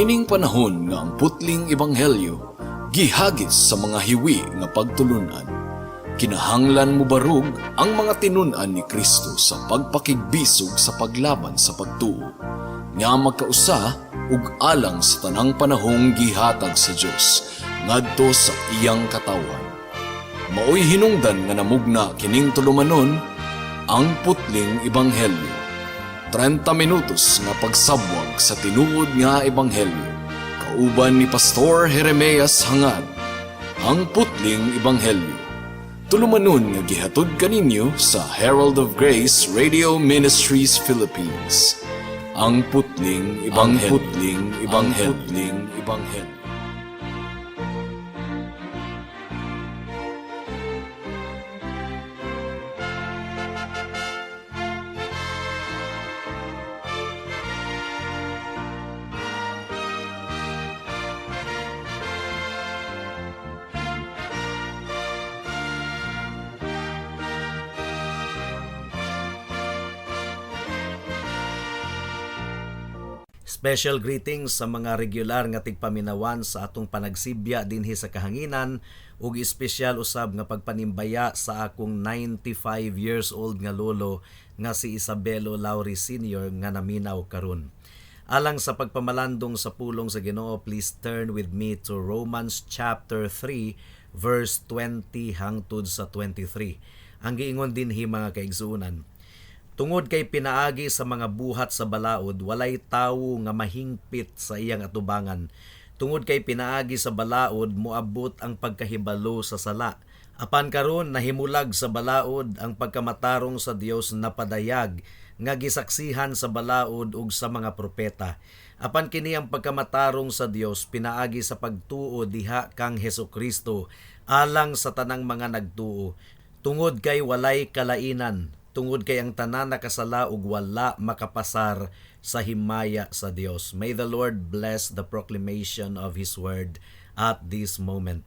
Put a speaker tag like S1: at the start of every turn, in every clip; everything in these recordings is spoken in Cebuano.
S1: Niining panahon nga ang putling ebanghelyo gihagis sa mga hiwi nga pagtulunan, kinahanglan mobarog ang mga tinun-an ni Kristo sa pagpakigbisog sa paglaban sa pagtuo nga magkausa ug alang sa tanang panahong gihatag sa Dios ngadto sa iyang katawhan. Maoy hinungdan nga namugna kining tulumanon, Ang Putling Ebanghelyo. 30 minutos nga pagsabwag sa tinuod nga ebanghelyo. Kauban ni Pastor Jeremias Hangad. Ang Putling Ebanghelyo. Tulumanon nga gihatod kaninyo sa Herald of Grace Radio Ministries Philippines. Ang Putling Ebanghelyo. Ang Putling Ebanghelyo. Ang Putling Ebanghelyo.
S2: Special greetings sa mga regular nga tigpaminawan sa atong panagsibya dinhi sa kahanginan ug espesyal usab nga pagpanimbaya sa akong 95 years old nga lolo nga si Isabelo Lauri Sr. nga naminaw karon. Alang sa pagpamalandong sa pulong sa Ginoo, please turn with me to Romans chapter 3 verse 20 hangtod sa 23. Ang giingon dinhi, mga kaigsuonan, tungod kay pinaagi sa mga buhat sa balaod, walay tawo nga mahingpit sa iyang atubangan. Tungod kay pinaagi sa balaod, moabot ang pagkahibalo sa sala. Apan karon nahimulag sa balaod ang pagkamatarong sa Dios napadayag nga gisaksihan sa balaod ug sa mga propeta. Apan kini ang pagkamatarong sa Dios pinaagi sa pagtuo diha kang Hesukristo alang sa tanang mga nagtuo. Tungod kay walay kalainan, tungod kay ang tanan nakasala ug wala makapasar sa himaya sa Dios. May the Lord bless the proclamation of His word at this moment.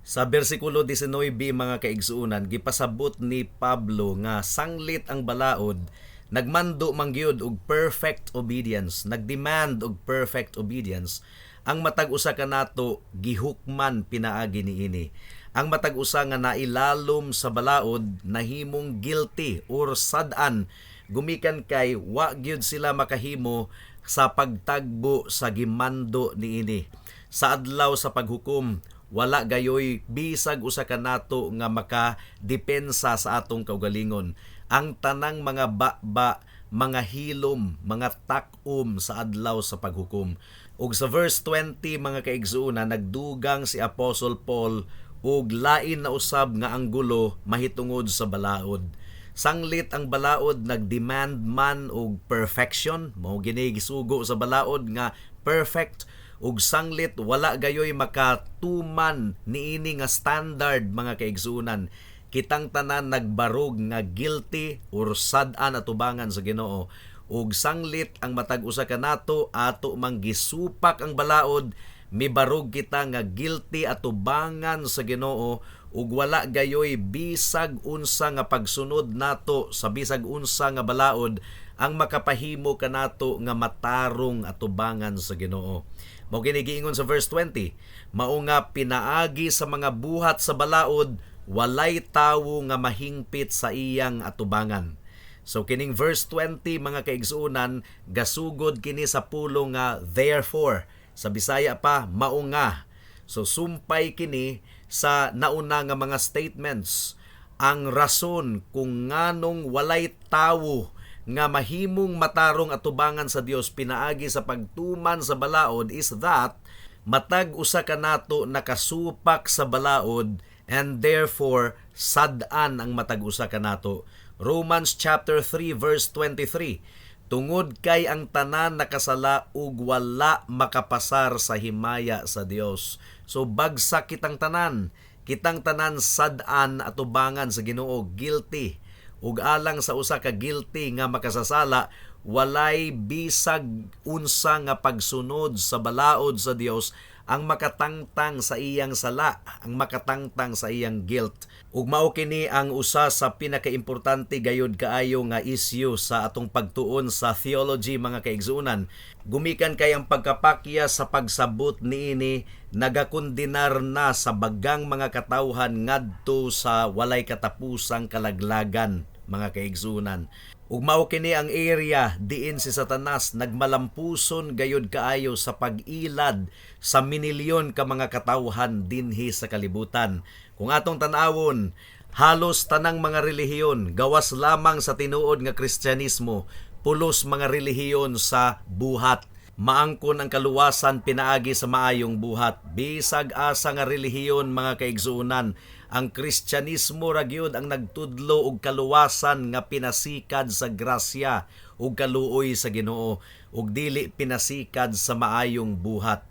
S2: Sa bersikulo 19, mga kaigsuonan, gipasabot ni Pablo nga sanglit ang balaod nagmando man gyud og perfect obedience, nagdemand og perfect obedience. Ang matag usa kanato gihukman pinaagi niini. Ang matag usa nga nailalom sa balaod nahimong guilty or sad-an gumikan kay wa gyud sila makahimo sa pagtagbo sa gimando niini. Sa adlaw sa paghukom, wala gayoy bisag usa kanato nga makadepensa sa atong kaugalingon. Ang tanang mga baba, mga hilom, mga takom sa adlaw sa paghukom. Ug sa verse 20, mga kaigsuonan, nagdugang si Apostle Paul ug lain na usab nga anggulo mahitungod sa balaod. Sanglit ang balaod nagdemand man og perfection, mao gini gisugo sa balaod nga perfect, ug sanglit wala gayoy makatuman niini nga standard, mga kaigsuonan, kitang tanan nagbarog nga guilty or sad-an atubangan sa Ginoo. Ug sanglit ang matag usa kanato ato mang gisupak ang balaod, mibarog kita nga guilty atubangan sa Ginoo ug wala gayoy bisag unsa nga pagsunod nato sa bisag unsa nga balaod ang makapahimo kanato nga matarong atubangan sa Ginoo. Mao kini giingon sa verse 20, mao nga pinaagi sa mga buhat sa balaod walay tawo nga mahingpit sa iyang atubangan. So kining verse 20, mga kaigsuonan, gasugod kini sa pulong nga "therefore". Sa Bisaya pa, "mao nga". So sumpay kini sa nauna nga mga statements. Ang rason kung nganong walay tawo nga mahimong matarong atubangan sa Dios pinaagi sa pagtuman sa balaod is that matag usa kanato nakasupak sa balaod and therefore sad-an ang matag usa kanato. Romans chapter 3 verse 23. Tungod kay ang tanan nakasala ug wala makapasar sa himaya sa Dios. So bagsak kitang tanan. Kitang tanan sad-an atubangan sa Ginoo, guilty. Ug alang sa usa ka guilty nga makasasala, walay bisag unsa nga pagsunod sa balaod sa Dios ang makatangtang sa iyang sala, ang makatangtang sa iyang guilt. Ug mao kini ang usa sa pinakaimportante gayud kaayo nga issue sa atong pagtuon sa theology, mga kaigsuonan. Gumikan kay ang pagkapakya sa pagsabot niini nagakondenar na sa bagang mga katawhan ngadto sa walay katapusang kalaglagan, mga kaigsuonan. Ug mao kini ang area diin si Satanas nagmalampuson gayud kaayo sa pag-ilad sa minilyon ka mga katawhan dinhi sa kalibutan. Kung atong tan-awon, halos tanang mga relihiyon gawas lamang sa tinuod nga Kristyanismo, pulos mga relihiyon sa buhat. Maangkon ang kaluwasan pinaagi sa maayong buhat. Bisag asa nga relihiyon, mga kaigsuonan, ang Kristyanismo ra gyud ang nagtudlo og kaluwasan nga pinasikad sa grasya ug kaluoy sa Ginoo ug dili pinasikad sa maayong buhat.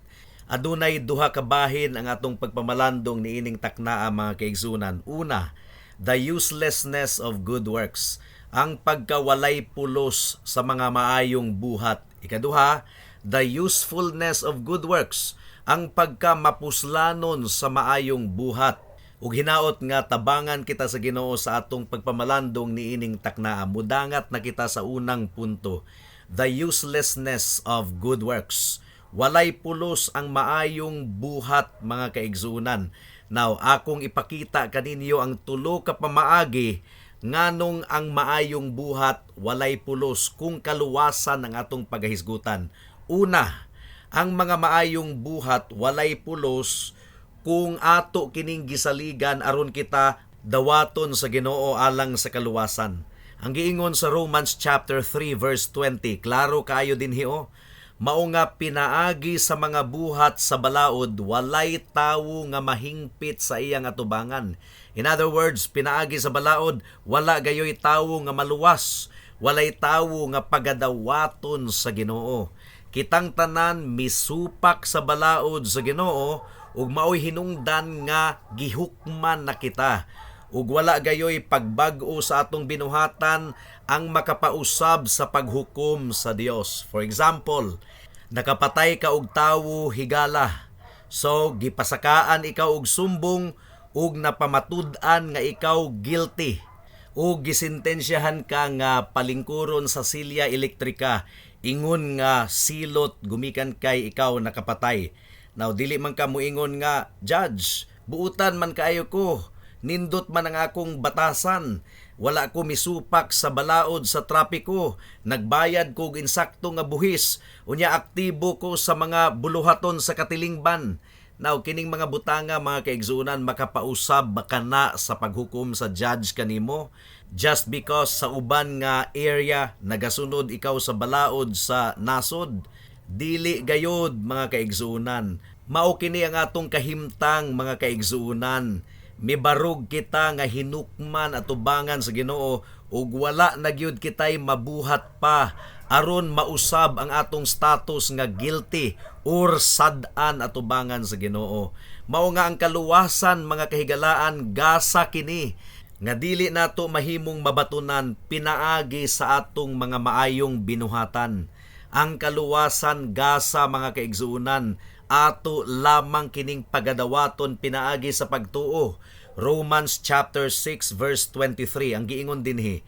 S2: Adunay duha ka bahin ang atong pagpamalandong niining taknaa, mga kaigsuonan. Una, the uselessness of good works, ang pagkawalay pulos sa mga maayong buhat. Ikaduha, the usefulness of good works, ang pagkamapuslanon sa maayong buhat. Ug hinaot nga tabangan kita sa Ginoo sa atong pagpamalandong niining taknaa. Mudangat na kita sa unang punto, the uselessness of good works. Walay pulos ang maayong buhat, mga kaigsuonan. Now, akong ipakita kaninyo ang tulo ka pamaagi nganong ang maayong buhat walay pulos kung kaluwasan ang atong pagahisgutan. Una, ang mga maayong buhat walay pulos kung ato kining gisaligan aron kita dawaton sa Ginoo alang sa kaluwasan. Ang giingon sa Romans chapter 3 verse 20, klaro kaayo dinhi oh. Mao nga pinaagi sa mga buhat sa balaod, walay tawo nga mahingpit sa iyang atubangan. In other words, pinaagi sa balaod, wala gayoy tawo nga maluwas, walay tawo nga pagadawaton sa Ginoo. Kitang tanan misupak sa balaod sa Ginoo ug maoy hinungdan nga gihukman na kita. Ug wala gayoy pagbag-o sa atong binuhatan ang makapausab sa paghukom sa Dios. For example, nakapatay ka og tawo higala. So gipasakaan ikaw og sumbong ug napamatud-an nga ikaw guilty. Ug gisentensyahan ka nga palingkuron sa silya elektrika ingon nga silot gumikan kay ikaw nakapatay. Now, dili man ka muingon nga, "Judge, buutan man kaayo ko. Nindot man ang akong batasan. Wala ko misupak sa balaod sa trapiko. Nagbayad ko og insakto nga buhis. Unya aktibo ko sa mga buluhaton sa katilingban." Now, kining mga butanga, mga kaigsuonan, makapausab ba kana sa paghukom sa judge kanimo? Just because sa uban nga area nagasunod ikaw sa balaod sa nasod? Dili gayod, mga kaigsuonan. Mao kini ang atong kahimtang, mga kaigsuonan. Mibarog kita nga hinukman atubangan sa Ginoo ug wala na gyud kitay mabuhat pa aron mausab ang atong status nga guilty or sad-an atubangan sa Ginoo. Mao nga ang kaluwasan, mga kahigalaan, gasa kini nga dili nato mahimong mabatunan pinaagi sa atong mga maayong binuhatan. Ang kaluwasan gasa, mga kaigsuonan, ato lamang kining pagadawaton pinaagi sa pagtuo. Romans chapter 6 verse 23 ang giingon dinhi.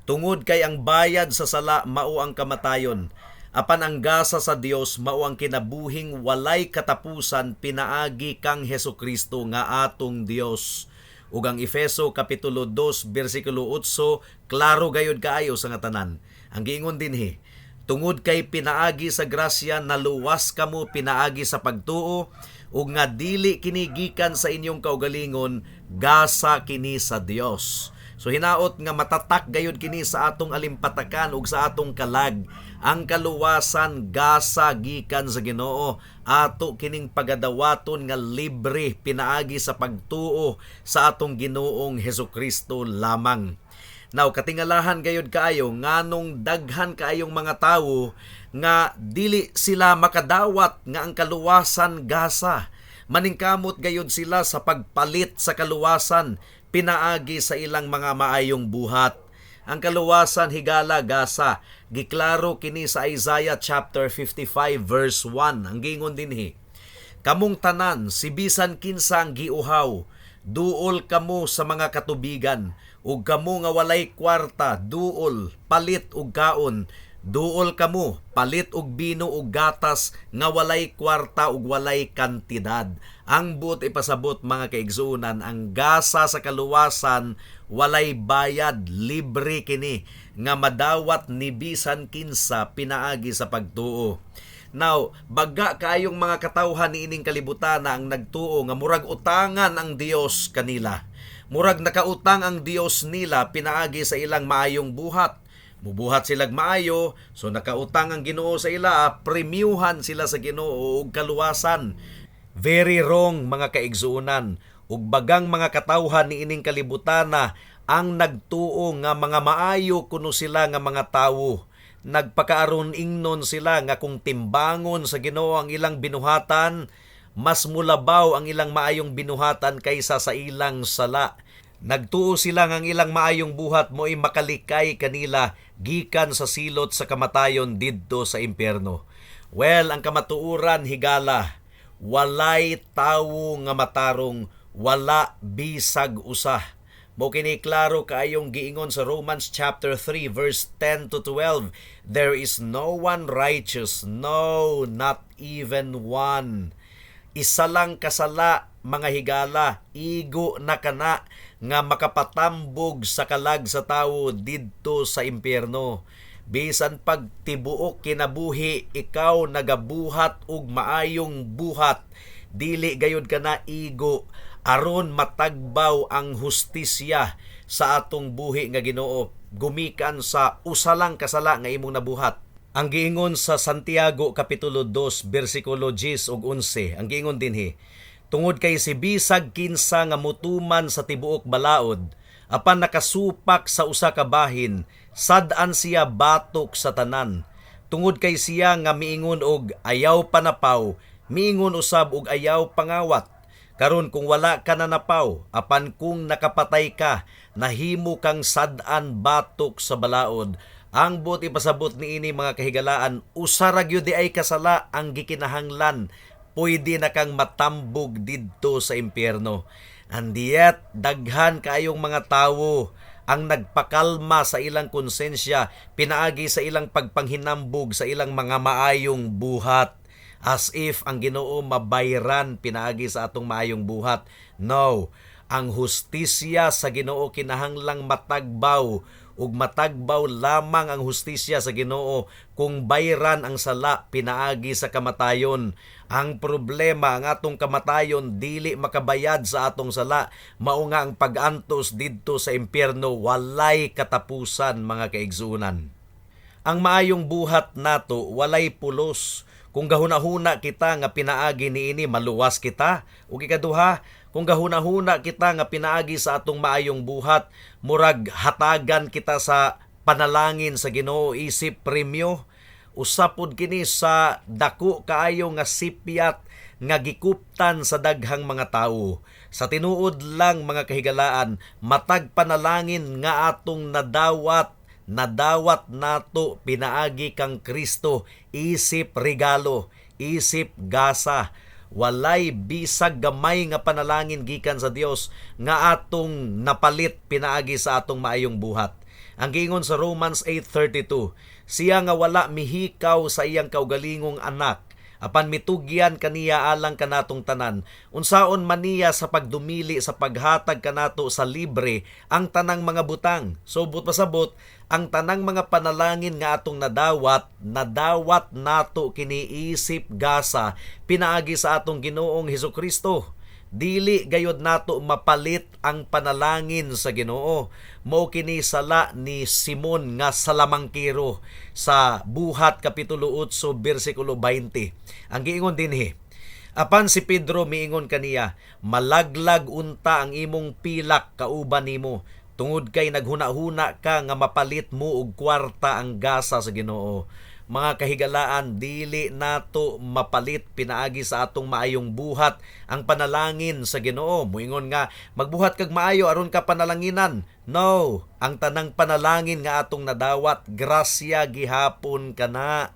S2: Tungod kay ang bayad sa sala mao ang kamatayon, apan ang gasa sa Dios mao ang kinabuhing walay katapusan pinaagi kang Hesukristo nga atong Dios. Ug ang Efeso kapitulo 2 bersikulo 8, klaro gayud kaayo sa nga tanan. Ang giingon dinhi, tungod kay pinaagi sa grasya naluwas kamo pinaagi sa pagtuo, ug nga dili kini gikan sa inyong kaugalingon, gasa kini sa Dios. So hinaot nga matatak gayud kini sa atong alimpatakan ug sa atong kalag. Ang kaluwasan gasa gikan sa Ginoo. Ato kining pagadawaton nga libre pinaagi sa pagtuo sa atong Ginoong Hesukristo lamang. Now, katingalahan gayud kaayo nganong daghan kaayong mga tawo nga dili sila makadawat nga ang kaluwasan gasa. Maningkamot gayud sila sa pagpalit sa kaluwasan pinaagi sa ilang mga maayong buhat. Ang kaluwasan, higala, gasa. Giklaro kini sa Isaiah chapter 55 verse 1. Ang gingon dinhi, Kamong tanan, si bisan kinsa ang giuhaw, duol kamo sa mga katubigan, ug kamo nga walay kwarta, duol, palit og kaon. Duol kamo, palit og bino og gatas nga walay kwarta ug walay kantidad. Ang buot ipasabot, mga kaigsuonan, ang gasa sa kaluwasan walay bayad, libre kini nga madawat ni bisan kinsa pinaagi sa pagtuo. Now, baga kaayong mga katawhan niining kalibutan na ang nagtuo nga murag utangan ang Dios kanila. Murag nakautang ang Dios nila pinaagi sa ilang maayong buhat. Mubuhat silag maayo, so nakautang ang Ginoo sa ila, premiuhan sila sa Ginoo og kaluwasan. Very wrong, mga kaigsuonan. Ug bagang mga katawhan niining kalibutana ang nagtuo nga mga maayo kuno sila nga mga tawo. Nagpakaaron ingnon sila nga kung timbangon sa Ginoo ang ilang binuhatan, mas mulabaw ang ilang maayong binuhatan kaysa sa ilang sala. Nagtuo sila nga ang ilang maayong buhat mo'y makalikay kanila gikan sa silot sa kamatayon didto sa impyerno. Well, ang kamatuoran, higala, walay tawo nga matarong, wala bisag usa. Mo kini klaro kaayong giingon sa Romans chapter 3 verse 10 to 12. There is no one righteous, no, not even one. Isa lang kasala, mga higala, igo na kana nga makapatambog sa kalag sa tawo didto sa impyerno. Bisan pag tibuok kinabuhi ikaw nagabuhat og maayong buhat, dili gayud kana igo aron matagbaw ang hustisya sa atong buhi nga Ginoo gumikan sa usa lang kasala nga imong nabuhat. Ang giingon sa Santiago kapitulo 2 bersikulo 10 ug 11, ang giingon dinhi, tungod kay si bisag kinsa nga mutuman sa tibuok balaod, apan nakasupak sa usa ka bahin, sad-an siya batok sa tanan. Tungod kay siya nga miingon og ayaw panapaw, miingon usab og ayaw pangawat. Karon kung wala ka nanapaw, apan kung nakapatay ka, nahimo kang sad-an batok sa balaod. Ang buot ipasabot niini, mga kahigalaan, usa ra gyud ay kasala ang gikinahanglan, pwede na kang matambog didto sa impyerno. And yet, daghan kaayong mga tawo ang nagpakalma sa ilang konsensya pinaagi sa ilang pagpanghinambog sa ilang mga maayong buhat. As if ang Ginoo mabayran pinaagi sa atong maayong buhat. No, ang hustisya sa Ginoo kinahanglang matagbaw, ug matagbaw lamang ang hustisya sa Ginoo kung bayran ang sala pinaagi sa kamatayon. Ang problema, ang atong kamatayon dili makabayad sa atong sala. Mao nga ang pag-antos didto sa impyerno walay katapusan, mga kaigsuonan. Ang maayong buhat nato walay pulos kung gahuna-huna kita nga pinaagi niini maluwas kita. Ug ikaduha, kung gahuna-huna kita nga pinaagi sa atong maayong buhat murag hatagan kita sa panalangin sa Ginoo isip premyo. Usa pod kini sa dako kaayo nga sipyat nga gikuptan sa daghang mga tawo. Sa tinuod lang, mga kahigalaan, matag panalangin nga atong nadawat, nadawat nato pinaagi kang Kristo isip regalo, isip gasa. Walay bisag gamay nga panalangin gikan sa Dios nga atong napalit pinaagi sa atong maayong buhat. Ang giingon sa Romans 8:32, siya nga wala mihikaw sa iyang kaugalingong anak, apan mitugyan kaniya alang kanatong tanan, unsaon man niya sa pagdumili sa paghatag kanato sa libre ang tanang mga butang? So buot pasabot, ang tanang mga panalangin nga atong nadawat, nadawat nato kini isip gasa pinaagi sa atong Ginoong Hesukristo. Dili gayod nato mapalit ang panalangin sa Ginoo. Mao kini sala ni Simon nga salamangkero sa Buhat kapitulo 8 bersikulo 20. Ang giingon dinhi, apan si Pedro miingon kaniya, "Malaglag unta ang imong pilak kauban nimo, tungod kay naghuna-huna ka nga mapalit mo og kwarta ang gasa sa Ginoo." Mga kahigalaan, dili nato mapalit pinaagi sa atong maayong buhat ang panalangin sa Ginoo. Muingon nga magbuhat kag maayo aron ka panalanginan. No, ang tanang panalangin nga atong nadawat, grasya gihapon kana.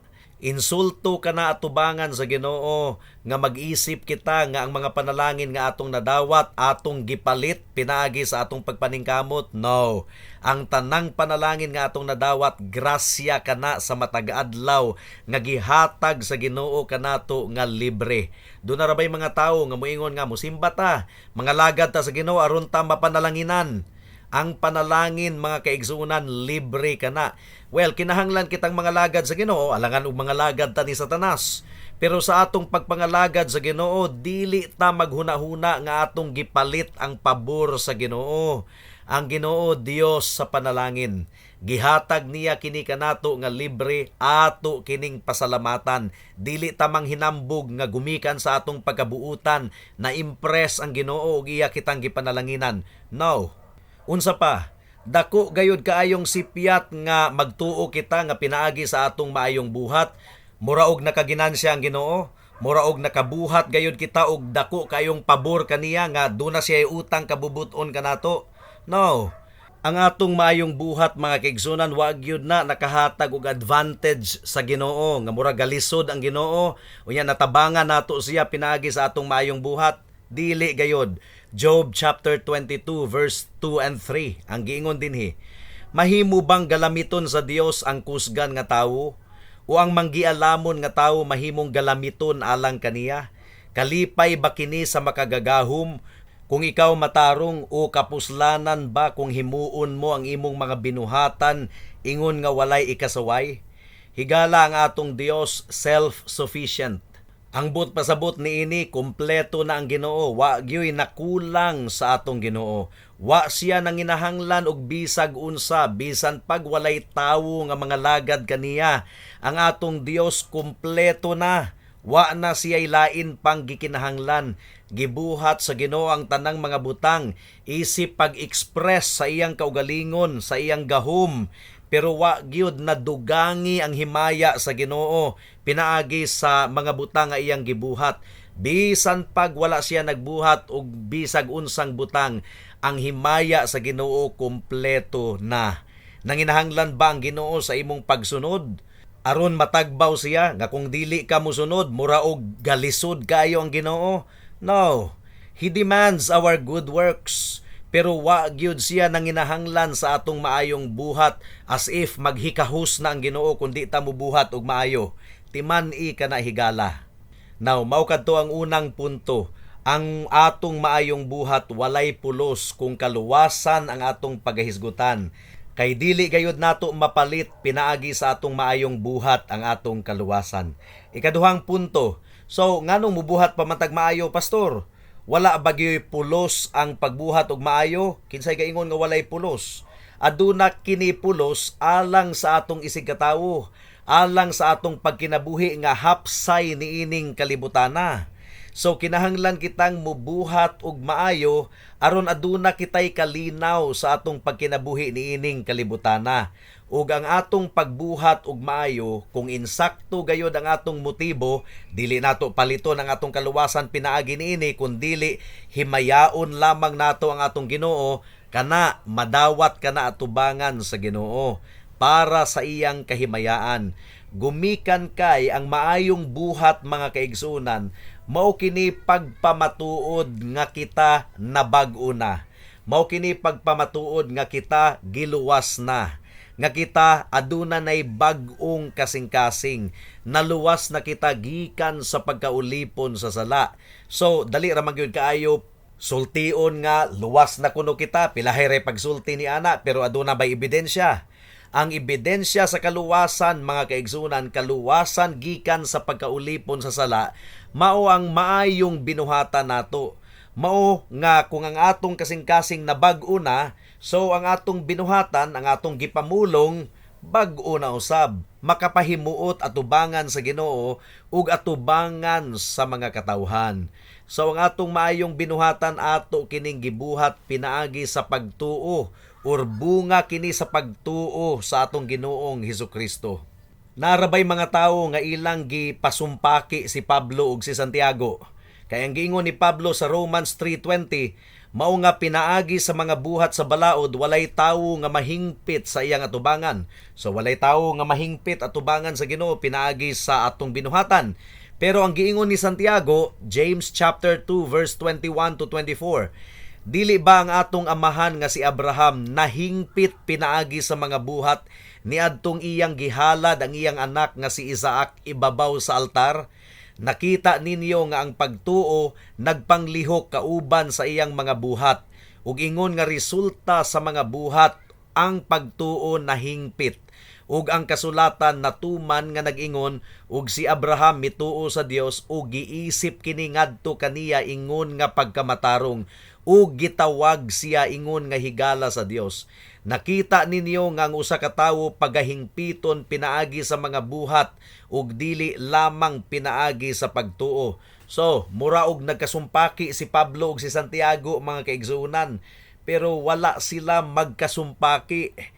S2: Insulto kana atubangan sa Ginoo nga mag-isip kita nga ang mga panalangin nga atong nadawat atong gipalit pinaagi sa atong pagpaningkamot. No. Ang tanang panalangin nga atong nadawat, grasya kana sa matag adlaw nga gihatag sa Ginoo kanato nga libre. Duna ra bay mga tawo nga moingon nga musimba ta, mga lagad ta sa Ginoo aron ta mapanalanginan. Ang panalangin, mga kaigsuonan, libre kana. Well, kinahanglan kitang mga lagad sa Ginoo, alangan og mga lagad ta ni Satanas. Pero sa atong pagpangalagad sa Ginoo, dili ta maghuna-huna nga atong gipalit ang pabor sa Ginoo. Ang Ginoo, Dios sa panalangin. Gihatag niya kini kanato nga libre, ato kining pasalamatan. Dili ta manghinambog nga gumikan sa atong pagkabuutan na impress ang Ginoo og iya kitang gipanalanginan. No. Unsa pa? Dako gayud kaayong sipyat nga magtuo kita nga pinaagi sa atong maayong buhat, mura og nakaginansya ang Ginoo, mura og nakabuhat gayud kita og dako kayong pabor kaniya nga duna siya utang kabubuton kanato. No. Ang atong maayong buhat, mga kaigsunan, wa gyud na nakahatag og advantage sa Ginoo nga mura galisod ang Ginoo unya natabangan nato siya pinaagi sa atong maayong buhat. Dili gayod. Job chapter 22 verse 2 and 3 ang giingon dinhi: "Mahimo bang galamiton sa Dios ang kusgan nga tawo, o ang manggialamon nga tawo mahimong galamiton alang kaniya? Kalipay ba kini sa Makagagahom kung ikaw matarong, o kapuslanan ba kung himuon mo ang imong mga binuhatan ingon nga walay ikasaway?" Higala, ang atong Dios self-sufficient. Ang buot pasabot niini, kumpleto na ang Ginoo, wa gyoy nakulang sa atong Ginoo. Wa siya nanginahanglan og bisag unsa, bisan pag walay tawo nga mga lagad kaniya. Ang atong Dios kumpleto na. Wa na siya lain pang gikinahanglan. Gibuhat sa Ginoo ang tanang mga butang isip pag-express sa iyang kaugalingon, sa iyang gahom, pero wa gyud nadugangi ang himaya sa Ginoo pinaagi sa mga butang nga iyang gibuhat. Bisan pag wala siya nagbuhat og bisag unsang butang, ang himaya sa Ginoo kumpleto na. Nanginahanglan ba ang Ginoo sa imong pagsunod aron matagbaw siya, nga kung dili ka mosunod mura og galisod kayo ang Ginoo? No. He demands our good works, pero wa gyud siya nanginahanglan sa atong maayong buhat, as if maghikahus na ang Ginoo kung di ta mobuhat og maayo. Timan-i kana, higala. Now, mao kadto ang unang punto. Ang atong maayong buhat walay pulos kung kaluwasan ang atong pagahisgutan. Kay dili gayud nato mapalit pinaagi sa atong maayong buhat ang atong kaluwasan. Ikaduhang punto. So, nganong mubuhat pa man tag maayo, pastor? Wala ba gyoy pulos ang pagbuhat og maayo? Kinsay kaingon nga walay pulos? Aduna kini pulos alang sa atong isig katawo, alang sa atong pagkinabuhi nga hapsay niining kalibutana. So kinahanglan kitang mubuhat og maayo aron aduna kitay kalinaw sa atong pagkinabuhi niining kalibutana. Ug ang atong pagbuhat og maayo, kung insakto gayod ang atong motibo, dili nato paliton ang atong kaluwasan pinaagi niini, kundili himayaon lamang nato ang atong Ginoo, kana madawat kana atubangan sa Ginoo para sa iyang kahimayaan. Gumikan kay ang maayong buhat, mga kaigsunan, mao kini pagpamatuod nga kita nabag-o na. Mao kini pagpamatuod nga kita giluwas na, nga kita aduna nay bag-ong kasing-kasing, naluwas na kita gikan sa pagkaulipon sa sala. So dali ra man gyud kaayo sultion nga luwas na kuno kita, pilahay ray pagsulti ni ana, pero aduna bay ebidensya? Ang ebidensya sa kaluwasan, mga kaigsunan, kaluwasan gikan sa pagkaulipon sa sala, mao ang maayong binuhatan nato. Mao nga kung ang atong kasing-kasing nabag-o na, so ang atong binuhatan, ang atong gipamulong, bag-o na usab, makapahimuot atubangan sa Ginoo ug atubangan sa mga katawhan. So ang atong maayong binuhatan, ato kining gibuhat pinaagi sa pagtuo or bunga kini sa pagtuo sa atong Ginoong Hesus Kristo. Narabay mga tawo nga ilang gipasumpaki si Pablo ug si Santiago. Kay ang giingon ni Pablo sa Romans 3:20, Mao nga pinaagi sa mga buhat sa balaod, walay tawo nga mahingpit sa iyang atubangan. So walay tawo nga mahingpit atubangan sa Ginoo pinaagi sa atong binuhatan. Pero ang giingon ni Santiago, James chapter 2 verse 21 to 24, "Dili ba ang atong amahan nga si Abraham nahingpit pinaagi sa mga buhat niadtong iyang gihalad ang iyang anak nga si Isaac ibabaw sa altar? Nakita ninyo nga ang pagtuo nagpanglihok kauban sa iyang mga buhat, ug ingon nga resulta sa mga buhat ang pagtuo nahingpit. Ug ang kasulatan natuman nga nag-ingon, 'Ug si Abraham mituo sa Dios ug giisip kini ngadto kaniya ingon nga pagkamatarong, ug gitawag siya ingon nga higala sa Dios.' Nakita ninyo nga ang usa ka tawo pagahingpiton pinaagi sa mga buhat ug dili lamang pinaagi sa pagtuo." So, mura og nagkasumpaki si Pablo ug si Santiago, mga kaigsuonan, pero wala sila magkasumpaki.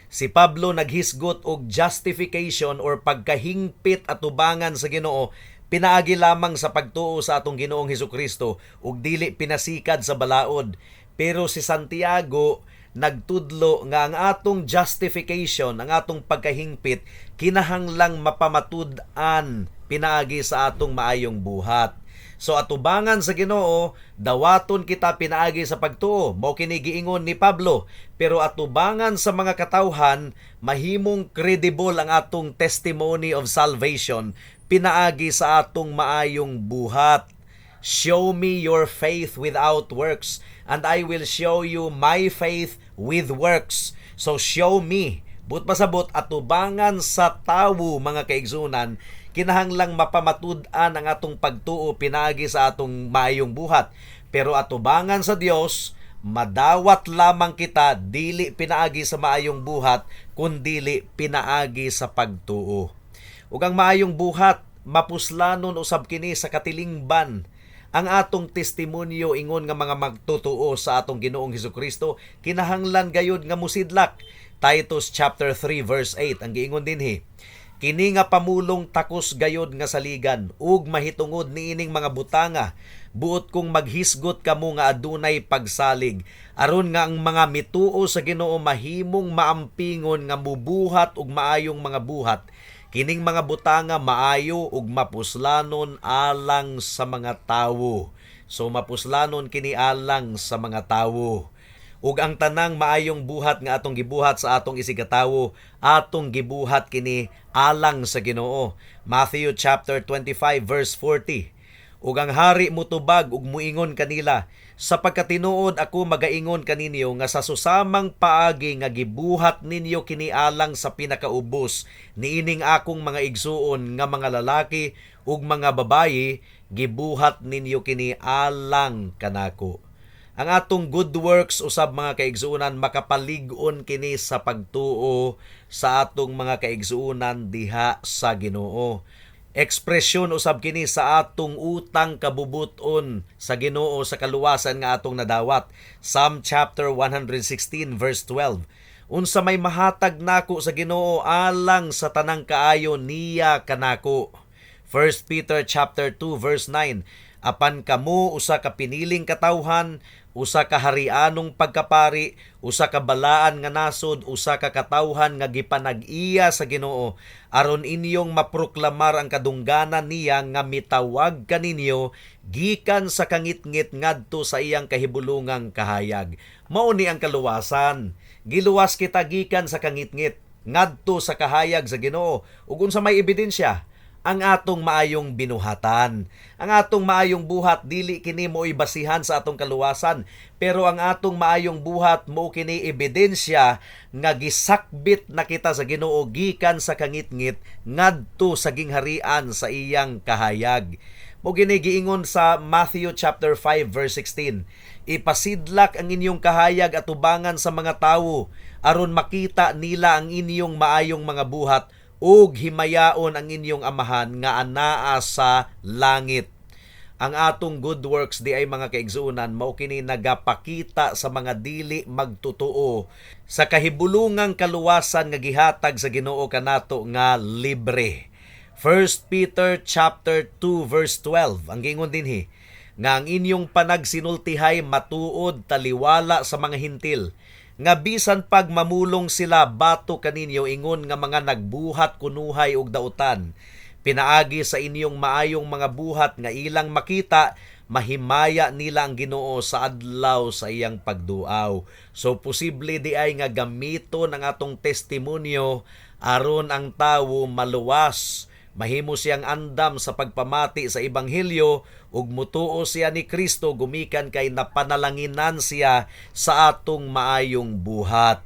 S2: Si Pablo naghisgot og justification or pagkahingpit atubangan sa Ginoo pinaagi lamang sa pagtuo sa atong Ginoong Hesukristo ug dili pinasikad sa balaod. Pero si Santiago nagtudlo nga ang atong justification, ang atong pagkahingpit, kinahanglang mapamatud-an pinaagi sa atong maayong buhat. So atubangan sa Ginoo, dawaton kita pinaagi sa pagtuo. Mao kini giingon ni Pablo. Pero atubangan sa mga katawhan, mahimong credible ang atong testimony of salvation pinaagi sa atong maayong buhat. "Show me your faith without works, and I will show you my faith with works." So show me. Buot pasabot, atubangan sa tawo, mga kaigsunan, kinahanglang mapamatud-an ang atong pagtuo pinaagi sa atong maayong buhat. Pero atubangan sa Dios, madawat lamang kita dili pinaagi sa maayong buhat kundili pinaagi sa pagtuo. Ug ang maayong buhat, mapuslanon usab kini sa katilingban. Ang atong testimonyo ingon nga mga magtotoo sa atong Ginoong Hesukristo kinahanglan gayud nga musidlak. Titus chapter 3 verse 8, ang giingon dinhi, "Kini nga pamulong takos gayod nga saligan, ug mahitungod niining mga butanga buot kong maghisgot kamo nga adunay pagsalig, aron nga ang mga mituo sa Ginoo mahimong maampingon nga mubuhat og maayong mga buhat. Kining mga butanga maayo ug mapuslanon alang sa mga tawo." So mapuslanon kini alang sa mga tawo. Ug ang tanang maayong buhat nga atong gibuhat sa atong isigkatawo, atong gibuhat kini alang sa Ginoo. Matthew chapter 25 verse 40. "Ug ang hari mutubag ug muingon kanila, 'Sa pagkatinuod ako magaingon kaninyo nga sa susamang paagi nga gibuhat ninyo kini alang sa pinakaubos niining akong mga igsuon nga mga lalaki ug mga babayi, gibuhat ninyo kini alang kanako.'" Ang atong good works usab, mga kaigsuonan, makapalig-on kini sa pagtuo sa atong mga kaigsuonan diha sa Ginoo. Ekspresyon usab kini sa atong utang kabubuton sa Ginoo sa kaluwasan nga atong nadawat. Psalm chapter 116 verse 12. "Unsa may mahatag nako sa Ginoo alang sa tanang kaayo niya kanako?" 1 Peter chapter 2 verse 9. "Apan kamo usa ka piniling katawhan, usa ka harianong pagkapari, usa ka balaan nga nasod, usa ka katawhan nga gipanag-iya sa Ginoo, aron inyong maproklamar ang kadungganan niya nga mitawag kaninyo gikan sa kangitngit ngadto sa iyang kahibulungang kahayag." Mao ni ang kaluwasan. Giluwas kita gikan sa kangitngit ngadto sa kahayag sa Ginoo. Ug unsa may ebidensya? Ang atong maayong binuhatan. Ang atong maayong buhat, dili kini mo'y basihan sa atong kaluwasan, pero ang atong maayong buhat mo kini ebidensya nga gisakbit na kita sa Ginoo gikan sa kangitngit ngadto sa gingharian sa iyang kahayag. Mao gini giingon sa Matthew chapter 5 verse 16, "Ipasidlak ang inyong kahayag atubangan sa mga tawo aron makita nila ang inyong maayong mga buhat ug himayaon ang inyong Amahan nga anaa sa langit." Ang atong good works di ay, mga kaigsuonan, mao kini nagapakita sa mga dili magtotoo sa kahibulungang kaluwasan nga gihatag sa Ginoo kanato nga libre. 1 Peter chapter 2 verse 12, ang giingon dinhi, Nga ang inyong panagsinultihay matuod taliwala sa mga Hintil, nga bisan pag mamulong sila batok kaninyo ingon nga mga nagbuhat kunuhay og dautan, pinaagi sa inyong maayong mga buhat nga ilang makita, mahimaya nila ang Ginoo sa adlaw sa iyang pagduaw. So posible di ay nga gamiton ang atong testimonyo aron ang tawo maluwas, mahimo siyang andam sa pagpamati sa ebanghelyo ug mutuo siya ni Kristo gumikan kay napanalanginan siya sa atong maayong buhat.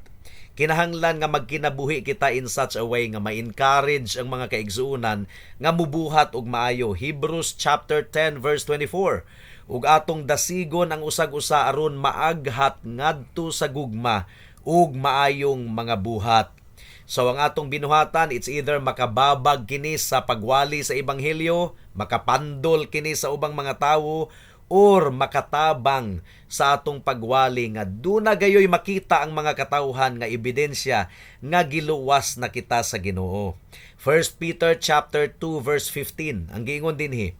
S2: Kinahanglan nga magkinabuhi kita in such a way nga ma-encourage ang mga kaigsuonan nga mubuhat og maayo. Hebrews chapter 10 verse 24. Ug atong dasigon ang usag-usa aron maaghat ngadto sa gugma ug maayong mga buhat. So ang atong binuhatan, it's either makababag kini sa pagwali sa ebanghelyo, makapandol kini sa ubang mga tawo, or makatabang sa atong pagwali nga duna gayoy makita ang mga katawhan nga ebidensya nga giluwas na kita sa Ginoo. 1 Peter chapter 2 verse 15 ang giingon dinhi: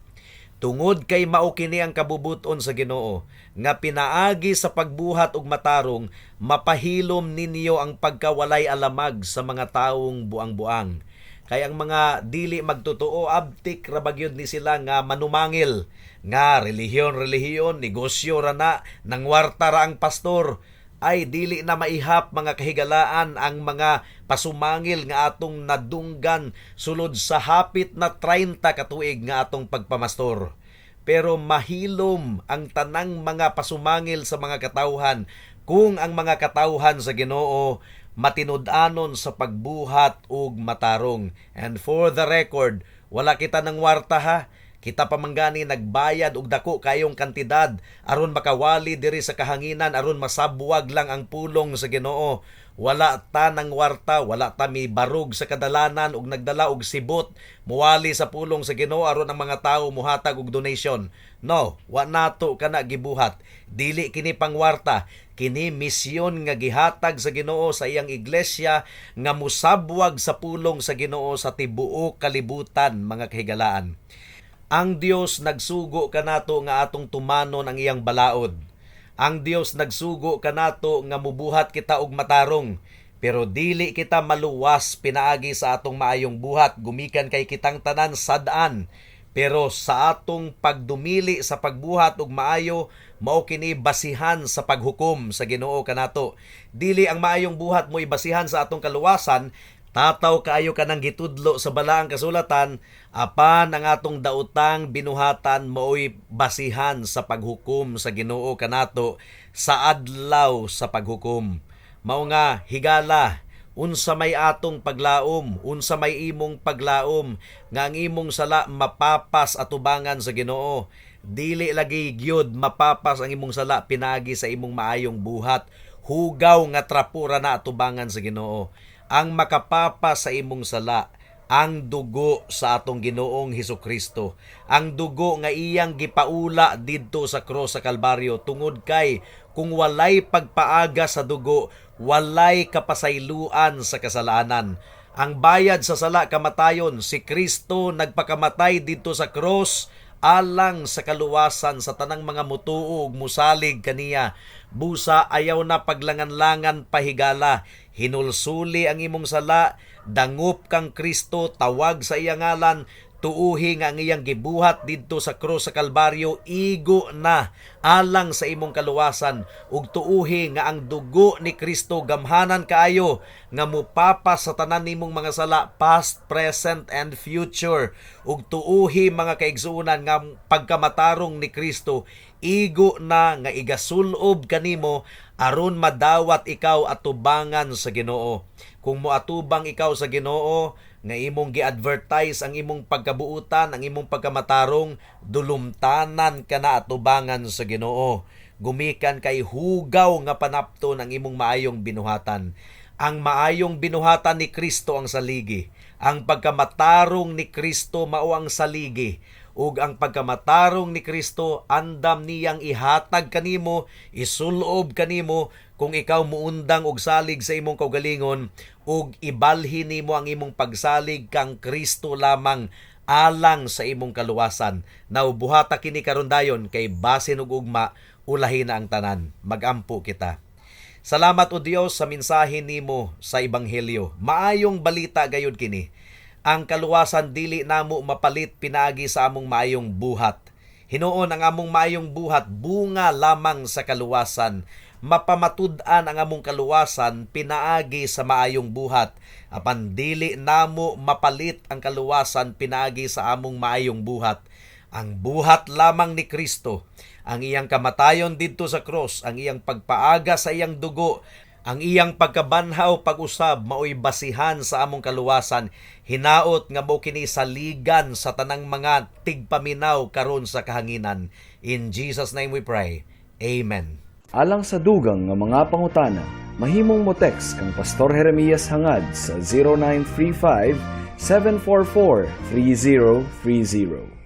S2: "Tungod kay mao kini ang kabubuton sa Ginoo, nga pinaagi sa pagbuhat og matarong mapahilom ninyo ang pagkawalay alamag sa mga tawong buang-buang." Kay ang mga dili magtotoo, abtik ra ba gyud ni sila nga manumangil nga relihiyon relihiyon, negosyo ra na, nangwarta ra ang pastor. Ay, dili na maihap, mga kahigalaan, ang mga pasumangil nga atong nadunggan sulod sa hapit na 30 katuig nga atong pagpamastor. Pero mahilom ang tanang mga pasumangil sa mga katawhan kung ang mga katawhan sa Ginoo matinud-anon sa pagbuhat og matarong. And for the record, wala kita nangwarta ha. Kita pa man gani nagbayad og dako kayong kantidad aron makawali diri sa kahanginan, aron masabwag lang ang pulong sa Ginoo. Wala ta nangwarta, wala ta mibarog sa kadalanan og nagdala og sibot muwali sa pulong sa Ginoo aron ang mga tawo muhatag og donation. No, wa nato kana gibuhat. Dili kini pangwarta, kini misyon nga gihatag sa Ginoo sa iyang iglesia nga musabwag sa pulong sa Ginoo sa tibuok kalibutan, mga kahigalaan. Ang Dios nagsugo kanato nga atong tumanon ang iyang balaod. Ang Dios nagsugo kanato nga mubuhat kita og matarong. Pero dili kita maluwas pinaagi sa atong maayong buhat gumikan kay kitang tanan sad-an. Pero sa atong pagdumili sa pagbuhat og maayo, mao kini basihan sa paghukom sa Ginoo kanato. Dili ang maayong buhat mo basihan sa atong kaluwasan. Tataw kaayo kanang gitudlo sa balaang kasulatan, apan ang atong daotang binuhatan maoy basihan sa paghukom sa Ginoo kanato sa adlaw sa paghukom. Mao nga higala, unsa may atong paglaom, unsa may imong paglaom nga ang imong sala mapapas atubangan sa Ginoo? Dili lagi gyud mapapas ang imong sala pinaagi sa imong maayong buhat. Hugaw nga trapo ra na atubangan sa Ginoo. Ang makapapas sa imong sala, ang dugo sa atong Ginoong Hesukristo. Ang dugo nga iyang gipaula didto sa krus sa Kalbaryo, tungod kay kung walay pagpaaga sa dugo, walay kapasayloan sa kasalanan. Ang bayad sa sala kamatayon. Si Kristo nagpakamatay didto sa krus alang sa kaluwasan sa tanang mga mutuo ug musalig kaniya. Busa ayaw na paglangan-langan, pahigala. Hinulsuli ang imong sala, dangup kang Kristo, tawag sa iyang ngalan, tuuhi nga ang iyang gibuhat didto sa krus sa Kalbaryo igo na alang sa imong kaluwasan, ug tuuhi nga ang dugo ni Kristo gamhanan kaayo nga mupapas sa tanan nimong mga sala, past, present and future. Ug tuuhi, mga kaigsuonan, nga pagkamatarong ni Kristo igo na nga igasulob kanimo aron madawat ikaw atubangan sa Ginoo. Kung moatubang ikaw sa Ginoo nga imong gi-advertise ang imong pagkabuutan, ang imong pagkamatarong, dulumtanan ka na atubangan sa Ginoo. Gumikan kay hugaw nga panapton ang imong maayong binuhatan. Ang maayong binuhatan ni Kristo ang saligi. Ang pagkamatarong ni Kristo mao ang saligi. Ug ang pagkamatarong ni Kristo andam niyang ihatag kanimo, isulob kanimo kung ikaw muundang og salig sa imong kaugalingon ug ibalhin nimo ang imong pagsalig kang Kristo lamang. alang sa imong kaluwasan. Now buhata kini karon dayon kay basin ug ugma ulahi na ang tanan. Magampo kita. Salamat, O Dios, sa mensahe nimo sa ebanghelyo. Maayong balita gayud kini. Ang kaluwasan dili namo mapalit pinaagi sa among maayong buhat. Hinuon, ang among maayong buhat bunga lamang sa kaluwasan. Mapamatud-an ang among kaluwasan pinaagi sa maayong buhat. Apan dili namo mapalit ang kaluwasan pinaagi sa among maayong buhat. Ang buhat lamang ni Kristo, ang iyang kamatayon didto sa cross, ang iyang pagpaaga sa iyang dugo, ang iyang pagkabanhaw pag-usab maoy basihan sa among kaluwasan. Hinaot nga mo kini saligan sa tanang mga tigpaminaw karon sa kahanginan. In Jesus' name we pray. Amen.
S1: Alang sa dugang nga mga pangutana, mahimong mo text kang Pastor Jeremias Hangad sa 0935 744 3030.